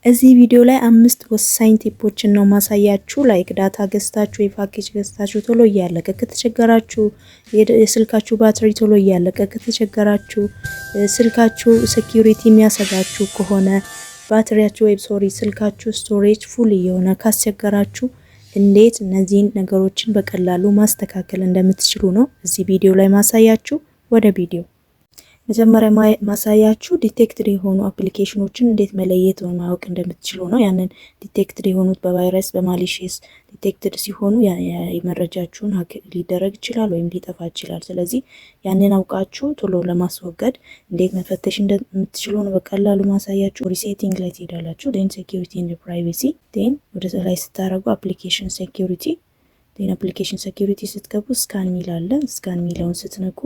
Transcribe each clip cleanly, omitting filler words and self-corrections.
እዚህ ቪዲዮ ላይ አምስት ወሳኝ tip ኦችን ነው ማሳያችሁ። Like data ገዝታችሁ ወይ ፓኬጅ ገዝታችሁ ቶሎ እያለቀ ከተቸገራችሁ፣ የስልካችሁ ባትሪ ቶሎ እያለቀ ከተቸገራችሁ፣ ስልካችሁ security የሚያሰጋችሁ ከሆነ፣ ባትሪያችሁ ወይ sorry ስልካችሁ storage full እየሆነ ካስቸገራችሁ እንዴት እነዚህን ነገሮችን በቀላሉ ማስተካከል እንደምትችሉ ነው እዚህ ቪዲዮ ላይ ማሳያችሁ። ወደ ቪዲዮ። መጀመሪያ ማሳያችሁ detected የሆኑ application ኖችን እንዴት መለየት ወይ ማወቅ እንደምትችሉ ነው። ያንን detected የሆኑት በቫይረስ፣ በ malicious detected ሲሆኑ የመረጃችሁን hack ሊደረግ ይችላል ወይም ሊጠፋ ይችላል። ስለዚህ ያንን አውቃችሁ ቶሎ ለማስወገድ እንዴት መፈተሽ እንደምትችሉ ነው በቀላሉ ማሳያችሁ። Setting ላይ ትሄዳላችሁ። Then security and privacy፣ then ወደ ላይ ስታደረጉ application security፣ then application security ስትገቡ scan ሚል አለ። Scan ሚለውን ስትነኩ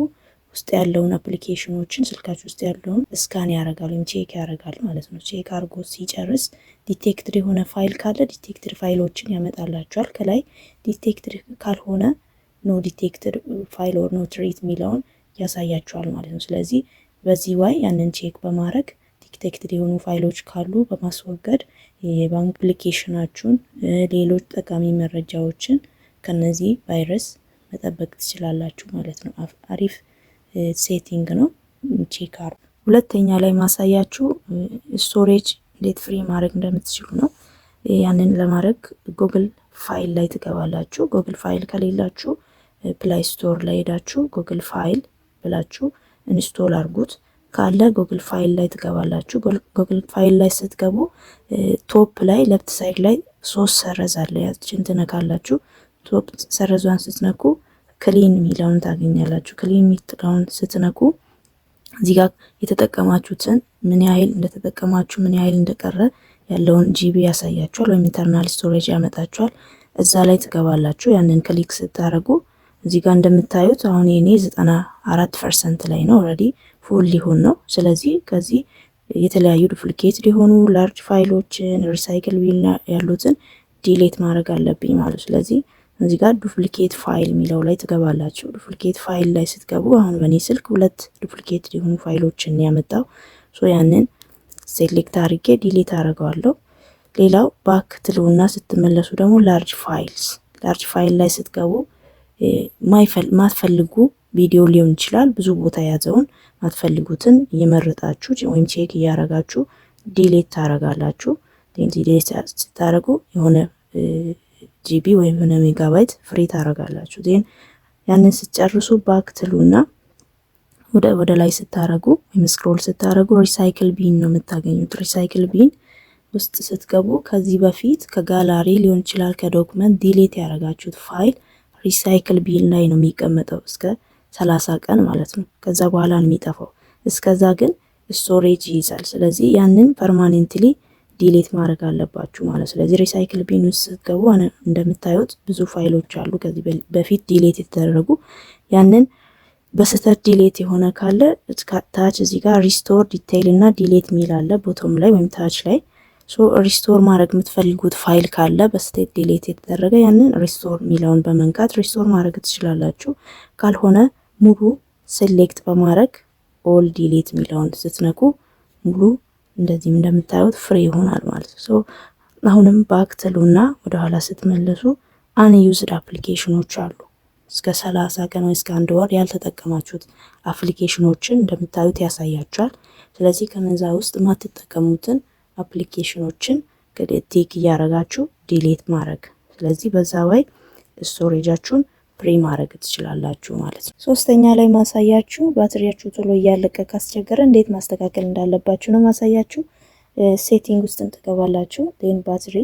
ውስጥ ያለውን application ኖችን፣ ስልካችሁ ውስጥ ያለውን scan ያደርጋል ወይም check ያደርጋል ማለት ነው። Check አድርጎ ሲጨርስ detected የሆነ ፋይል ካለ detected ፋይሎችን ያመጣላችኋል። ከላይ detected ካልሆነ no detected file or no threat የሚለውን ያሳያችኋል ማለት ነው። ስለዚህ በዚህ way ያንን check በማድረግ detected የሆኑ ፋይሎች ካሉ በማስወገድ የባንክ application ናችሁን፣ ሌሎች ጠቃሚ መረጃዎችን ከነዚህ ቫይረስ መጠበቅ ትችላላችሁ ማለት ነው። አሪፍ setting ነው። Check አርጉ። ሁለተኛ ላይ ማሳያችሁ storage እንዴት free ማድረግ እንደምትችሉ ነው። ያንን ለማድረግ Google File ላይ ትገባላችሁ። Google File ከሌላችሁ Play Store ላይ ሄዳችሁ Google File ብላችሁ install አድርጉት። ካለ Google File ላይ ትገባላችሁ። Google File ላይ ስትገቡ top ላይ left side ላይ ሶስት ሰረዝ አለ። ያችን ትነካላችሁ። Top ሰረዟን ስትነኩ clean የሚለውን ታገኛላችሁ። Clean የሚለውን ስትነኩ እዚህ ጋር የተጠቀማችሁትን፣ ምን ያህል እንደተጠቀማችሁ፣ ምን ያህል እንደቀረ ያለውን GB ያሳያችኋል፣ ወይም internal storage ያመጣችኋል። እዛ ላይ ትገባላችሁ። ያንን click ስታደርጉ እዚህ ጋር እንደምታዩት አሁን የኔ 94% ላይ ነው። Already full ሊሆን ነው። ስለዚህ ከዚህ የተለያዩ duplicate ሊሆኑ large ፋይሎችን፣ recycle bin ያሉትን delete ማድረግ አለብኝ ማለት። ስለዚህ እዚህ ጋር duplicate file የሚለው ላይ ትገባላችሁ። Duplicate file ላይ ስትገቡ አሁን በእኔ ስልክ ሁለት duplicate የሆኑ ፋይሎችን ያመጣው፣ so ያንን select አድርጌ delete አደርገዋለሁ። ሌላው back ትሉና ስትመለሱ ደግሞ large files፣ large file ላይ ስትገቡ ማትፈልጉ ቪዲዮ ሊሆን ይችላል፣ ብዙ ቦታ የያዘውን ማትፈልጉትን እየመረጣችሁ ወይም check እያረጋችሁ delete ታረጋላችሁ። Delete ስታደረጉ የሆነ GB ወይም የሆነ megabyte free ታረጋላችሁ። Then ያንን ስትጨርሱ back ትሉና ወደ ላይ ስታረጉ ወይም scroll ስታረጉ recycle bin ነው የምታገኙት። Recycle bin ውስጥ ስትገቡ ከዚህ በፊት ከጋላሪ ሊሆን ይችላል፣ ከ document delete ያደረጋችሁት file recycle bin ላይ ነው የሚቀመጠው እስከ 30 ቀን ማለት ነው። ከዛ በኋላ ነው የሚጠፋው። እስከዛ ግን storage ይይዛል። ስለዚህ ያንን permanently delete ማድረግ አለባችሁ ማለት። ስለዚህ recycle bin ውስጥ ስትገቡ እንደምታዩት ብዙ ፋይሎች አሉ ከዚህ በፊት delete የተደረጉ። ያንን በስህተት delete የሆነ ካለ ታች እዚህ ጋር restore detail እና delete የሚል አለ bottom ላይ ወይም ታች ላይ። So restore ማድረግ የምትፈልጉት ፋይል ካለ በስህተት delete የተደረገ ያንን restore የሚለውን በመንካት restore ማድረግ ትችላላችሁ። ካልሆነ ሙሉ select በማድረግ all delete የሚለውን ስትነኩ ሙሉ እንደዚህም እንደምታዩት free ይሆናል ማለት ነው። So አሁንም back ትሉና ወደኋላ ስትመለሱ unused application ኖች አሉ። እስከ 30 ቀን ወይ እስከ አንድ ወር ያልተጠቀማችሁት application ኖችን እንደምታዩት ያሳያችኋል። ስለዚህ ከነዛ ውስጥ የማትጠቀሙትን application ኖችን tick እያረጋችሁ delete ማድረግ። ስለዚህ በዛ way storage ኣችሁን free ማድረግ ትችላላችሁ ማለት ነው። ሶስተኛ ላይ ማሳያችሁ ባትሪያችሁ ቶሎ እያለቀ ካስቸገረ እንዴት ማስተካከል እንዳለባችሁ ነው ማሳያችሁ። Setting ውስጥ ትገባላችሁ። Then battery፣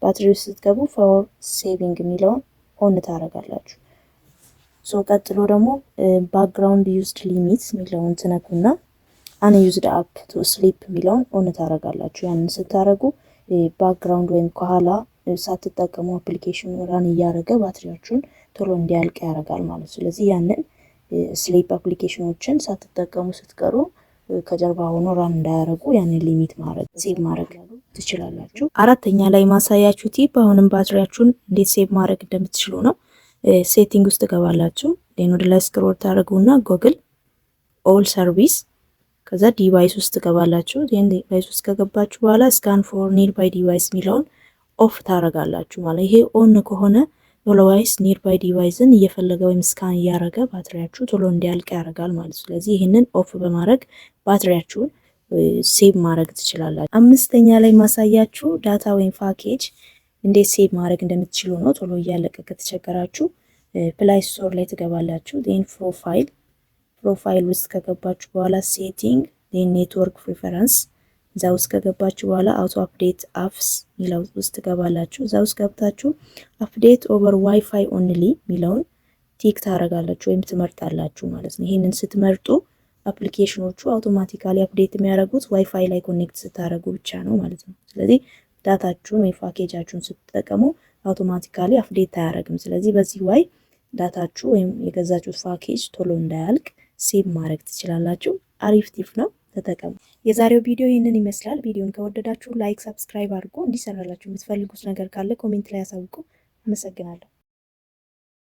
ባትሪ ውስጥ ስትገቡ power saving የሚለውን on ታደርጋላችሁ። So ቀጥሎ ደግሞ background used limit የሚለውን ትነኩና unused app to sleep የሚለውን on ታደርጋላችሁ። ያንን ስታደርጉ background ወይም ከኋላ ሳትጠቀሙ application ኑ run እያደረገ ባትሪያችሁን ቶሎ እንዲያልቅ ያደርጋል ማለት ነው። ስለዚህ ያንን sleep application ኖችን ሳትጠቀሙ ስትቀሩ ከጀርባ ሆኖ run እንዳያደርጉ ያንን limit ማድረግ፣ save ማድረግ ትችላላችሁ። አራተኛ ላይ ማሳያችሁ tip አሁንም ባትሪያችሁን እንዴት save ማድረግ እንደምትችሉ ነው። Setting ውስጥ ትገባላችሁ። Then ወደ ላይ scroll ታደርጉና Google all service፣ ከዛ ከዛ device ውስጥ ትገባላችሁ። Device ውስጥ ከገባችሁ በኋላ scan for nearby device የሚለውን off ታረጋላችሁ ማለት። ይሄ on ከሆነ always nearby device ን እየፈለገ ወይም scan እያረገ ባትሪያችሁ ቶሎ እንዲያልቅ ያደርጋል ማለት ነው። ስለዚህ ይህንን off በማድረግ ባትሪያችሁን save ማድረግ ትችላላችሁ። አምስተኛ ላይ ማሳያችሁ data ወይም ፓኬጅ እንዴት save ማድረግ እንደምትችሉ ነው። ቶሎ እያለቀ ከተቸገራችሁ Play Store ላይ ትገባላችሁ። Then profile ውስጥ ከገባችሁ በኋላ setting፣ then network preference፣ እዛ ውስጥ ከገባችሁ በኋላ auto update apps ሚለው ውስጥ ትገባላችሁ። እዛ ውስጥ ገብታችሁ update over WiFi only ሚለውን tick ታደርጋላችሁ ወይም ትመርጣላችሁ ማለት ነው። ይህንን ስትመርጡ application ኖቹ automatically update የሚያደርጉት ዋይፋይ ላይ connect ስታደርጉ ብቻ ነው ማለት ነው። ስለዚህ data ችሁን ወይ ፓኬጃችሁን ስትጠቀሙ automatically update አያደርግም። ስለዚህ በዚህ way data ችሁ ወይም የገዛችሁት ፓኬጅ ቶሎ እንዳያልቅ save ማድረግ ትችላላችሁ። አሪፍ tip ነው፣ ተጠቀሙ። የዛሬው ቪዲዮ ይህንን ይመስላል። ቪዲዮን ከወደዳችሁ like፣ subscribe አድርጎ እንዲሰራላችሁ የምትፈልጉት ነገር ካለ comment ላይ ያሳውቁ። አመሰግናለሁ።